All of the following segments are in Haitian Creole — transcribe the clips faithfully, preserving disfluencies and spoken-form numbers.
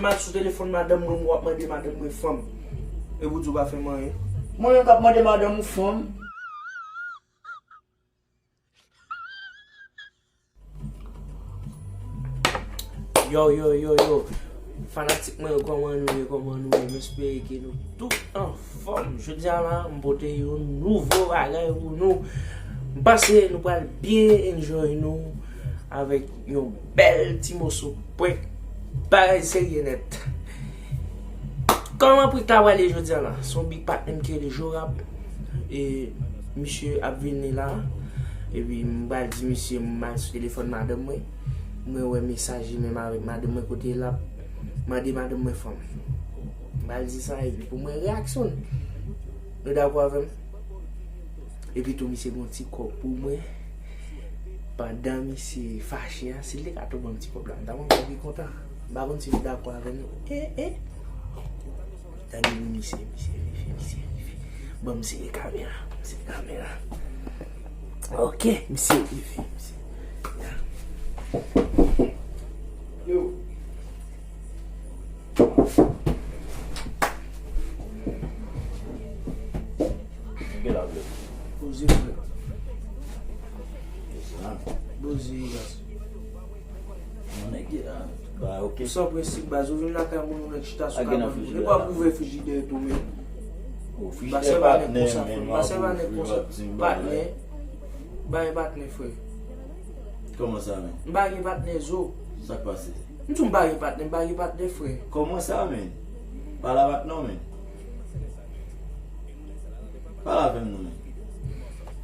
Al sou telefòn madanm mwen, w ap mande madanm mwen fanm. Epi w di w pa fè m anyen. Mwen menm k ap mande madanm ou fanm. Yo, yo, yo, yo. Fanatik mwen yo, kòman nou ye, kòman nou ye? M espere ke nou tout anfòm. Jodi a la, m pote yon nouvo bagay pou nou. M panse nou pral byen enjoy nou avèk yon bèl ti moso prank. Bagay serye nèt. Kòman prank la pral ye jodi a la? Se yon big patnè m ki rele Jorab. E misye ap vini la. Epi m pral di misye m al sou telefòn madanm mwen. Mwen wè mesaj li menm avèk madanm mwen kote l ap mande madanm mwen fanm. M pral di sa epi pou mwen reyaksyon l. Nou dakò avè m? Epi tou misye gon ti kòb pou mwen. Pandan misye fache a, si l te ka tou ban m ti kòb la, m ta konn fè pi kontan. M pa konn si l dakò avè m. E, e. Tande wi misye, misye rive, misye rive. Bon, misye gen kamera, misye gen kamera. Ok, misye rive, misye. Yo. Gen la vle. Poze frè. Poze, baz. Yon nèg ki la. Ba, ok. San prensip, baz. Ou vin lakay moun, ou nèk chita sou kabann moun. Epi w ap ouvè frijidè tou, men. Ba, sèvi a nèg konsa, frè. Ba, sèvi a nèg konsa. Patnè. Ba, e patnè, frè. Kòman sa, men? M pa gen patnè, zo. Sa k pase? M di w m pa gen patnè, m pa gen patnè, frè. Kòman sa, men? Pale avè m non, men. Pale avè m non, men.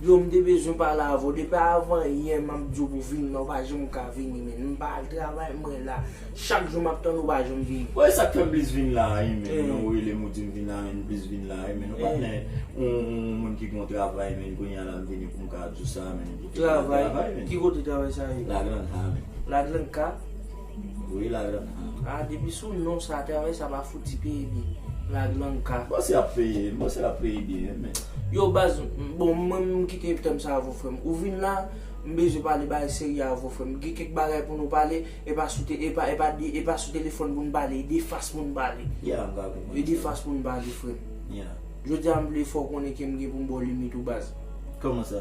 Yo, m te bezwen pale avè w. Depi avan yè, m ap di w pou vin la, ou pa janm ka vini, men. M pa al travay, mwen la. Chak jou m ap tann ou, ou pa janm vini. Wè, sa k fè m plis vin la, wi, men. Eh. Non, ou rele m, ou di m vin la, men, m plis vin la, wi, men. Ou pa, eh, nan yon, yon moun ki gon travay, men. Kounye a la, m vini pou m ka di w sa, men. Travay? Travay, men. Ki kote travay sa ye? Lagrann ka, men. Lagrann ka? Wi, Lagrann ka. A, depi sou non sa, travay sa pa fouti peye byen. Lagrann ka. Bòs la ap peye, bòs la ap peye byen, men. Yo, baz, bon, mwen, m kite tèm sa avè w, frè m. Ou vin la, m bezwen pale bagay serye avè w, frè m. Gen kèk bagay pou nou pale, e pa sou te-, e pa, e pa, e pa sou telefòn pou n pale, e de fas pou n pale. Ya, m ka konprann sa. E de fas pou n pale, frè m. Ya. Jodi a, m vle fè w konnen ke m gen pou m ba w limit ou, baz. Kòman sa?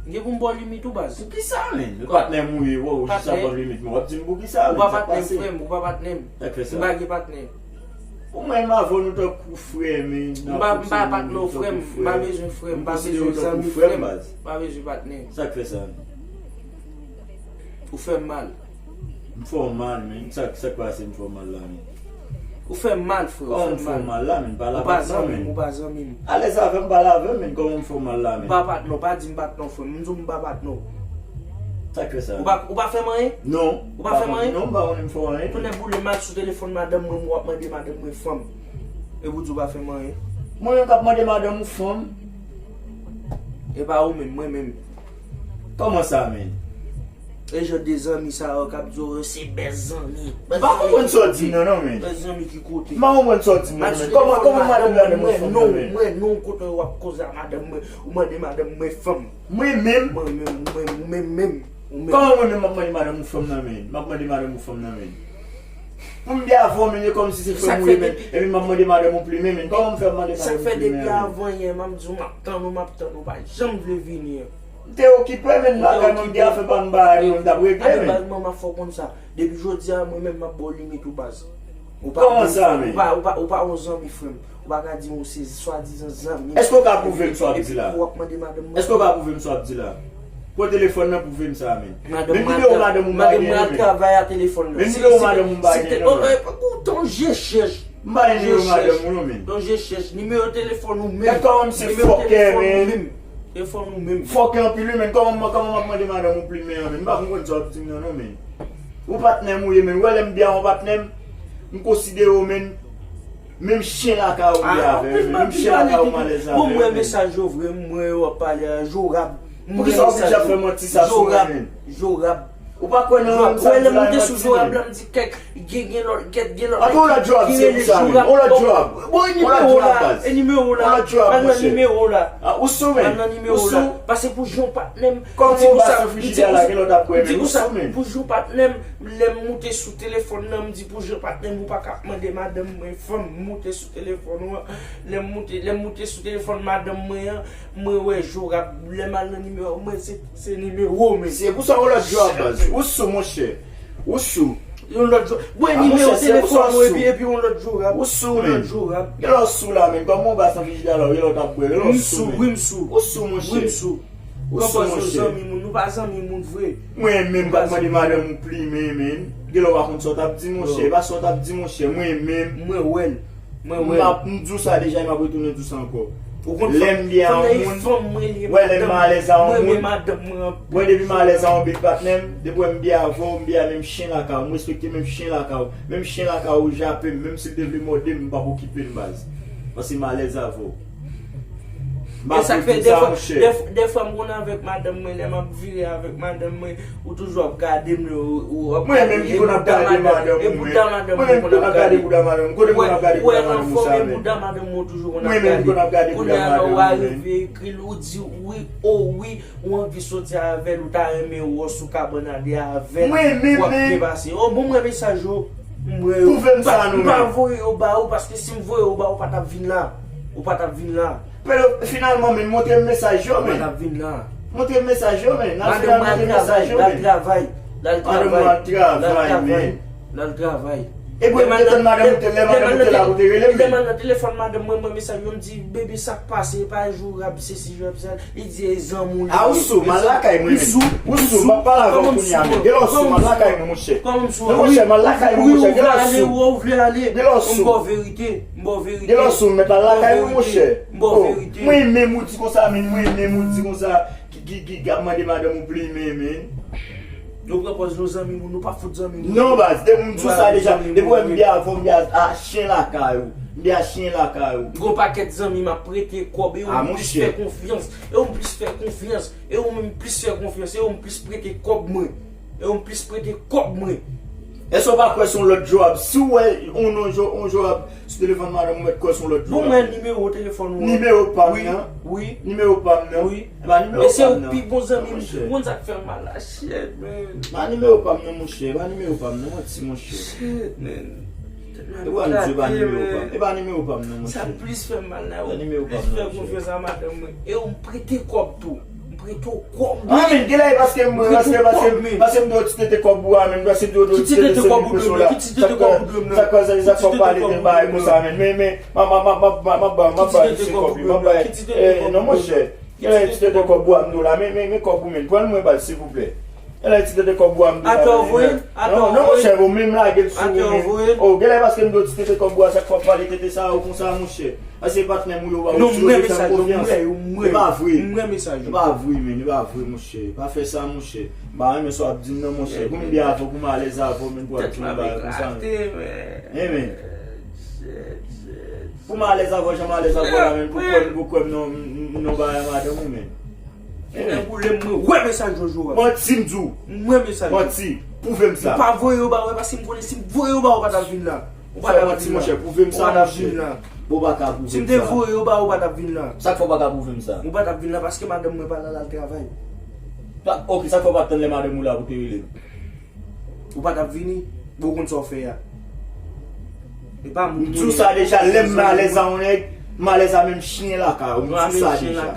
M gen pou m ba w limit ou, baz. Poukisa, men? Patnè m ou ye, wè, ou jis ap ban m limit, men w ap di m poukisa, men? Ou pa patnè m, frè m, ou pa patnè m. Sa k fè sa? M pa gen patnè. Ou menm avè w nou tankou frè, men. M pa, m pa patnè w, frè m. M pa bezwen frè m, m pa bezwen zanmi, frè m. M pa bezwen patnè. Sa k fè sa? Ou fè m mal. M fè w mal, men. Sa, sa k pase m fè w mal la, men? Ou fè m mal, frè, ou fè m mal. Kòman m fè w mal la, men? Pale avè m non, men. Ou pa zanmi m, ou pa zanmi m. Alèz avè m, pale avè m, men. Kòman m fè w mal la, men? M pa patnè w, pa di m patnè w, frè m. M di w m pa patnè w. Sa k fè sa? Ou pa, ou pa fè m anyen? Non. Ou pa fè m anyen? Non, m pa konnen m fè w anyen. Tonnè boule, m al sou telefòn madanm mwen, w ap mande madanm mwen fanm. Epi w di w pa fè m anyen. Mwen menm k ap mande madanm ou fanm? E pa ou menm, mwen menm. Kòman sa, men? E jan de zanmi sa yo k ap di w se bèst zanmi. M pa konprann sa w di m nan, non, men. Bèst zanmi ki kote? M pa konprann sa w di m nan, non, men. Kòman, kòman madanm la, madanm mwen fanm nan, men? Mwen, non, kote w ap koze a madanm mwen, ou mande madanm mwen fanm. Mwen menm? Mwen menm, ou menm, ou menm, menm, ou menm. Kòman mwen menm m ap mande madanm ou fanm nan, men? M ap mande madanm ou fanm nan, men. Pou m byen avè w, men, e kòmsi se frè m ou ye, men. Epi m ap mande madanm ou plimen, men. Kòman m fè mande madanm ou plimen, men? Sa k fè depi avan yè, m ap di w, m ap tann ou, m ap tann ou, pa janm vle vini an. M te okipe, men, lakay mwen, m gen afè pa m bagay mwen, m t ap regle, men. Baz, mwen, m ap fè w konn sa. Depi jodi a, mwen menm, m ap ba w limit ou, baz. Ou pa, kòman sa, men? Ou pa, ou pa, ou pa yon zanmi, frè m. Ou pa ka di m ou se swadizan zanmi m. Èske w ka pwouve m sa w ap di la? Epi w ap mande madanm mwen. Èske w ka pwouve m sa w ap di la? Pran telefòn nan, pwouve m sa, men. Men nimewo madanm ou m pa genyen, men. Madanm mwen al travay a telefòn nan. Men nimewo madanm ou m pa genyen, non, men. Ou t on je chèch. M pa gen nimewo madanm ou non, men. Ton je chèch nimewo telefòn ou menm. Gad kòman misye fòkè, men. Telefòn ou menm. Fòkè anpil, wi, men. Kòman, kòman m ap mande madanm ou plimen an, men? M pa konprann sa w ap di m nan, non, men. Ou patnè m ou ye, men. Ou wè lè m byen a yon patnè m, m konsidere w, men. Menm chen lakay ou ye avè l, men. Menm chen lakay ou m alèz avè l, men. Bon, m wè mesaj yo vre, m wè yo ap pale a Jorab. Poukisa w oblije ap fè manti sa sou mwen, men? Jorab. Ou pa kwè nan sa m di la, e manti, men. Ou wè lè m moute sou Jorab la, m di kèk Gen, gen lòt, gen, gen lòt nèg ki, ki rele Jorab. Bon, e nimewo la, e nimewo la. Al nan nimewo la. Al nan nimewo la. Pase pou jan w patnè m. M di konsa, m di konsa, pou jan w patnè m, lè m moute sou telefòn nan, m di pou jan patnè m, ou pa ka ap mande madanm mwen fanm, m moute sou telefòn ou an. Lè m moute, lè m moute sou telefòn madanm mwen an, mwen wè Jorab, lè m al nan nimewo, mwen se, se nimewo, men. Se pou sa yon lòt Jorab, baz. Ou sou, monchè. Ou sou. Yon lòt Jorab. Mwen nimewo telefòn ou epi, epi yon lòt Jorab. Ou sou, men. Yon lòt Jorab. Gen lè w sou la, men. Kòman w ba san fijida la, gen lè w t ap bwè, gen lè w sou, men. M sou, wi, m sou. Ou sou, monchè. Wi, m sou. Ou sou, monchè. Zanmi moun, nou pa zanmi moun vre. Mwen menm, pa mande madanm ou plimen, men. Gen lè w pa konn sa w t ap di, monchè. E pa sa w t ap di, monchè. Mwen menm. Mwen wè l. Mwen wè. M ap, m di w sa deja, m ap retounen di w sa ankò. Lè m byen a yon moun, wè, lè m alèz a yon moun, wè, depi m alèz a yon bèl patnè m, depi wè m byen avè w, m byen a menm chen lakay ou, m respekte menm chen lakay ou, menm chen lakay ou jape m, menm si l te vle mòde m, m p ap okipe l, baz. Paske m alèz avè w. E sa k fè, dèfwa, dèfwa m konn avèk madanm mwen, lè m ap vire avèk madanm mwen, ou toujou ap gade m, ou, ou ap gade, e bouda madanm, e bouda madanm mwen konn ap gade. Mwen menm konn ap gade bouda madanm, kote m konn ap gade bouda madanm ou sa, men? Mwen wè anfòm, e bouda madanm mwen ou toujou konn ap gade. Mwen menm konn ap gade bouda madanm ou, men. Kounye a la, ou arive ekri l, ou di, wi, o wi, ou anvi soti avè l, ou ta renmen wè w sou kabann ale avè l, w ap byen pase. O, bon, m wè mesaj yo. M wè yo. Pwouve m sa non, men. M pa voye yo ba ou, paske si m voye yo ba ou, ou pa t ap vin la. Ou pa t ap vin la. Pero, finalman, men, montre m mesaj yo, men. Ou pa t ap vin la. Montre m mesaj yo, men. Nan final, montre m mesaj yo, men. Madanm mwen al travay, l al travay, l al travay, men. L al travay. E pou m te tann madanm ou te, lè madanm ou te la, ou te rele m, men. Lè m al nan telefòn madanm mwen, mwen mesaj yo, m di, bebe, sa k pase, e pa Jorab, sesi, Jorab, sa. Li di e zanmi w li ye. A, ou sou, m al lakay mwen, men. Ou sou, m ap pale avè w kounye a, men. Gen lè w sou, m al lakay mwen, monchè. Men monchè, m al lakay mwen, monchè. Gen lè w sou. Ou vle ale, ou vle ale. Gen lè w sou. M ba w verite, m ba w verite. Gen lè w sou, m mèt al lakay mwen, monchè. M ba w verite. Mwen menm ou di konsa, men, mwen menm ou di konsa, ki, ki, ki ap mande madanm ou plimen, men. Nou pran pòz nou zanmi moun, nou pa fout zanmi moun. Non, baz, depi m di w sa deja, depi w wè m byen avè w, m byen a chen lakay ou. M byen a chen lakay ou. Gon pakèt zanmi m ap prete kòb, e ou m plis fè konfyans, e ou m plis fè konfyans, e ou menm plis fè konfyans, e ou m plis prete kòb mwen, e ou m plis prete kòb mwen. Èske w pa kwè se yon lòt Jorab? Si w wè yon non Jo-, yon Jorab sou telefòn madanm ou, mèt kwè se yon lòt Jorab. Bon, mwen nimewo telefòn ou an. Nimewo pa m nan? Wi. Nimewo pa m nan? Wi. E pa nimewo pa m nan. E se ou pi bon zanmi m. Ou konn sa k fè m mal la, shit, man. E pa nimewo pa m nan, monchè. E pa nimewo pa m nan, manti, monchè. Shit, man. E pa nimewo pa m nan, monchè. Sa plis fè m mal la. E pa nimewo pa m nan, monchè. Ou plis fè konfyans a madanm mwen. E ou m prete kòb tou. M prete w kòb, wi. Ah, men, genlè e paske m, paske, paske, paske m di w ti tete kòb ou a, men, paske m di w ti tete se moun pweso la. Sa k fè, sa k fè w pale de bagay konsa, men, men, men, m ap, m ap, m ap, m ap, m ap ba misye kòb li, m ap ba, eh, non, monchè. Genlè ti tete kòb ou a m di w la, men, men, men kòb ou, men, pran l mwen, baz, silvouplè. Genlè ti tete kòb ou a m di w la, men, non, non, monchè, ou menm lage l sou ou, men. Oh, genlè paske m di w ti tete kòb ou a, sa k fè w pale tete sa yo konsa, monchè. Paske patnè m ou yo ba ou sou yo fè m konfyans. E pa vre. E pa vre, men, e pa vre, monchè. Pa fè sa, monchè. M pa renmen sa w ap di m nan, monchè. Pou m byen avè w, pou m alèz avè w, men, pou w ap di m bagay konsa, men. Amen. Pou m alèz avè w, jan m alèz avè w la, men, pou kwè m, pou kwè m nan, nan bagay madanm ou, men. Mwen boule, mwen wè mesaj yo, Jorab. Manti m di w. Mwen mesaj yo. Manti. Pwouve m sa. M pa voye yo ba ou, paske m konnen si m voye yo ba ou, ou pa t ap vin la. Ou pa t ap vin la. Fè manti, monchè, pwouve m sa, monchè. Ou pa t ap vin la. Bon, ou pa ka pwouve m sa. Si m te voye yo ba ou, ou pa t ap vin la. Sa k fè w pa ka pwouve m sa? Ou pa t ap vin la paske madanm mwen pa la, l al travay. Pa, ok, sa k fè w pa t tann lè madanm ou la pou te rele m? Ou pa t ap vini, bon, ou konn sa w fè a. E pa moun. M di w sa deja, lè m malèz a yon nèg, m alèz a menm chen lakay ou, m di w sa deja.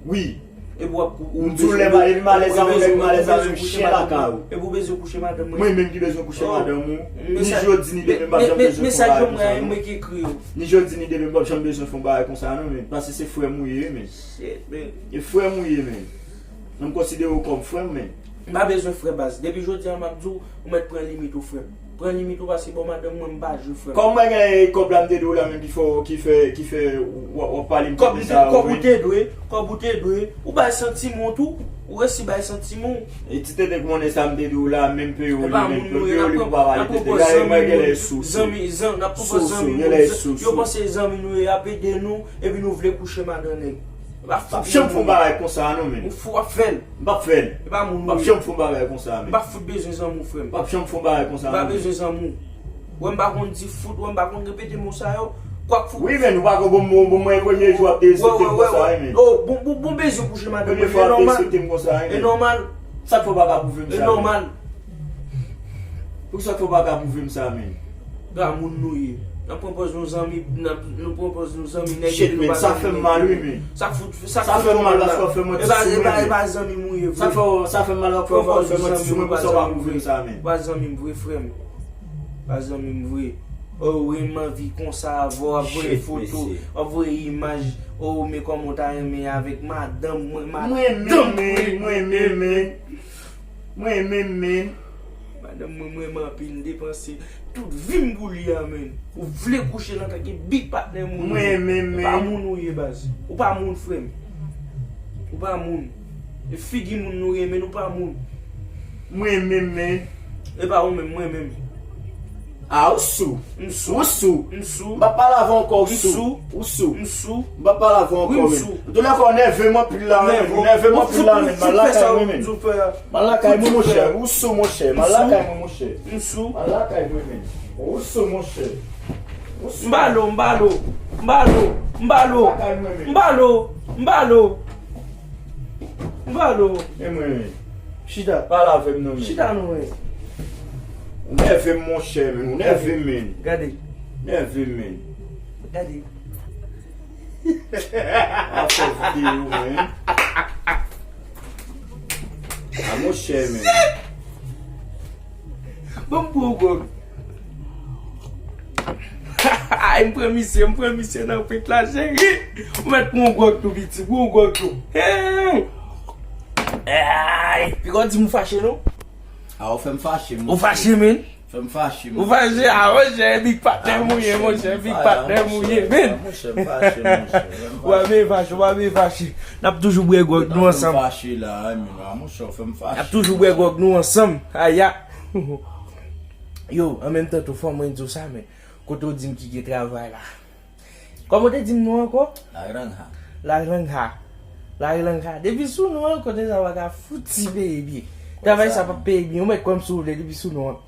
Wi. Epi w ap, ou, ou bezwen, epi w bezwen, ou bezwen kouche madanm mwen. Epi w bezwen kouche madanm mwen. Mwen menm ki bezwen kouche madanm ou. Ni jodi ni demen m p ap janm bezwen fè yon bagay konsa, non. Ni jodi ni demen m p ap janm bezwen fè yon bagay konsa, non, men. Paske se frè m ou ye, men. E frè m ou ye, men. An m konsidere w kòm frè m, men. M pa bezwen frè, baz. Depi jodi a, m ap di w, ou mèt pran limit ou, frè m. Pran limit ou paske bò madanm mwen, m pa jwe, frè m. Kòm mwen gen kòb la m te dwe w la menm ki fè, ki fè, ki fè w, w ap pale m tete sa, wi. Kòb ou te dwe, kòb ou te dwe. Ou bay santiman w tou, ou resi bay santiman w. E ti tete k monnen sa m te dwe w la, menm peye w li, menm peye w li pou pa pale tete. Gade mwen genlè sou, sou. Zanmi, zanmi, n ap pran zanmi nou. Yo panse zanmi nou yo, y ap ede nou, epi nou vle kouche madan nèg. M p ap janm fè yon bagay konsa, non, men. Ou fou, w ap fè l. M p ap fè l. E pa moun ou ye. M p ap janm fè yon bagay konsa, men. M pa fout bezwen zanmi w, frè m. M p ap janm fè yon bagay konsa, non, men. M pa bezwen zanmi w. Wè m pa konn di fout, wè m pa konn repete mo sa yo. Kwak fout. Wi, men ou pa konn bon, bon, bon, mwen premye jou ap derespekte m konsa, wi, men. Oh, bon, bon, bon bezwen kouche madanm mwen, e nòmal. Premye fwa ap derespekte m konsa, wi, men. E nòmal. Sa k fè w pa ka pwouve m sa, men? E nòmal. Poukisa w pa ka pwouve m sa, men? Gade moun nou ye. N ap pran pòz nou zanmi, n ap, nou pran pòz nou zanmi, nèg. Shit, men, sa fè m mal, wi, men. Sa fout, sa fè m mal paske w fè mwen ti sou mwen, men. E pa zanmi m ou ye vre. Sa fè, sa fè m mal paske w fè mwen ti sou mwen, poukisa w pa pwouve m sa, men? Pa zanmi m vre, frè m. Pa zanmi m vre. Oh, wi, m anvi konsa avè w, ap voye foto, ap voye imaj. Oh, men kòman w ta renmen avèk madanm mwen, madanm mwen, mwen, mwen, mwen. Mwen menm, men. Madanm mwen, mwen renmen anpil, m depanse tout vi m pou li a, men. Ou vle kouche l antanke big patnè moun ou ye. Mwen menm, men. E pa moun ou ye, baz. Ou pa moun, frè m. Ou pa moun. E figi moun nou ye, men ou pa moun. Mwen menm, men. E pa ou menm, mwen menm. Ah, ou sou. M sou. Ou sou. M sou. M pa pale avè w ankò, ou sou. M sou. Ou sou. M sou. M pa pale avè w ankò, men. Wi, m sou. Antoulèka, w nève m anpil la, men. Ou nève m anpil la, men. M al lakay mwen, men. M al lakay mwen, monchè. Ou sou, monchè. M al lakay mwen, monchè. M sou. M al lakay mwen, men. Ou sou, monchè. Ou sou. M balo, m balo. M balo, m balo. M balo, m balo. M balo. Men mwen, men. Chita. Pale avè m non, men. Chita non, men. Ou nève m, monchè, men. Ou nève m, men. Gade. Nève m, men. Gade. A fè videyo, men. A, monchè, men. Bon, m pran yon gwòg. Ay, m pran misye, m pran misye nan pit la, cheri. Ou mèt pran yon gwòg tou, piti, pran yon gwòg tou. Hey! Ay, piga w di m ou fache, non? A, ou fè m fache, monchè. Ou fache, men? Fè m fache, monchè. Ou fache, a, monchè, big patnè m ou ye, monchè, big patnè m ou ye, men. Monchè, m fache, monchè. Ou pa bezwen fache, ou pa bezwen fache. N ap toujou bwè gwòg nou ansanm. Ou fè m fache la, men, a, monchè, ou fè m fache. N ap toujou bwè gwòg nou ansanm. Aya. Yo, an menm tan tou, fò mwen di w sa, men kote w di m ki gen travay la? Kòman w te di m non ankò? Lagrangha. Lagrangha. Lagrangha. Depi sou non an, kote sa pa ka fouti peye byen. Travay sa p ap peye byen. Ou mèt kwè m si w vle, depi sou non an.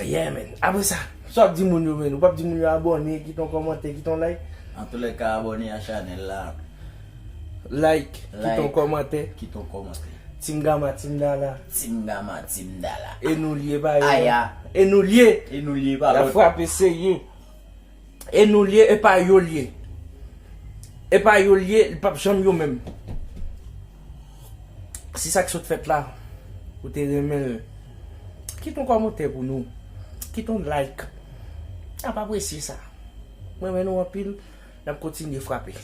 Yeah, man. Apre sa, sa w ap di moun yo, men? Ou p ap di moun yo abòne, kite yon kòmantè, kite yon like? Antoulèka, abòne a chanèl la. Like, kite yon kòmantè. Kite yon kòmantè. Team Gama, Team Dala. Team Gama, Team Dala. E nou l ye, pa yo. Aya. E nou l ye. E nou l ye, pa lòt. Y ap frape serye. E nou l ye, e pa yo l ye. E pa yo l ye, li p ap janm yo menm. Si sa k sot fèt la, ou te renmen l, kite yon kòmantè pou nou. Kite yon like. N ap apresye sa. Mwen renmen nou anpil. N ap kontinye frape.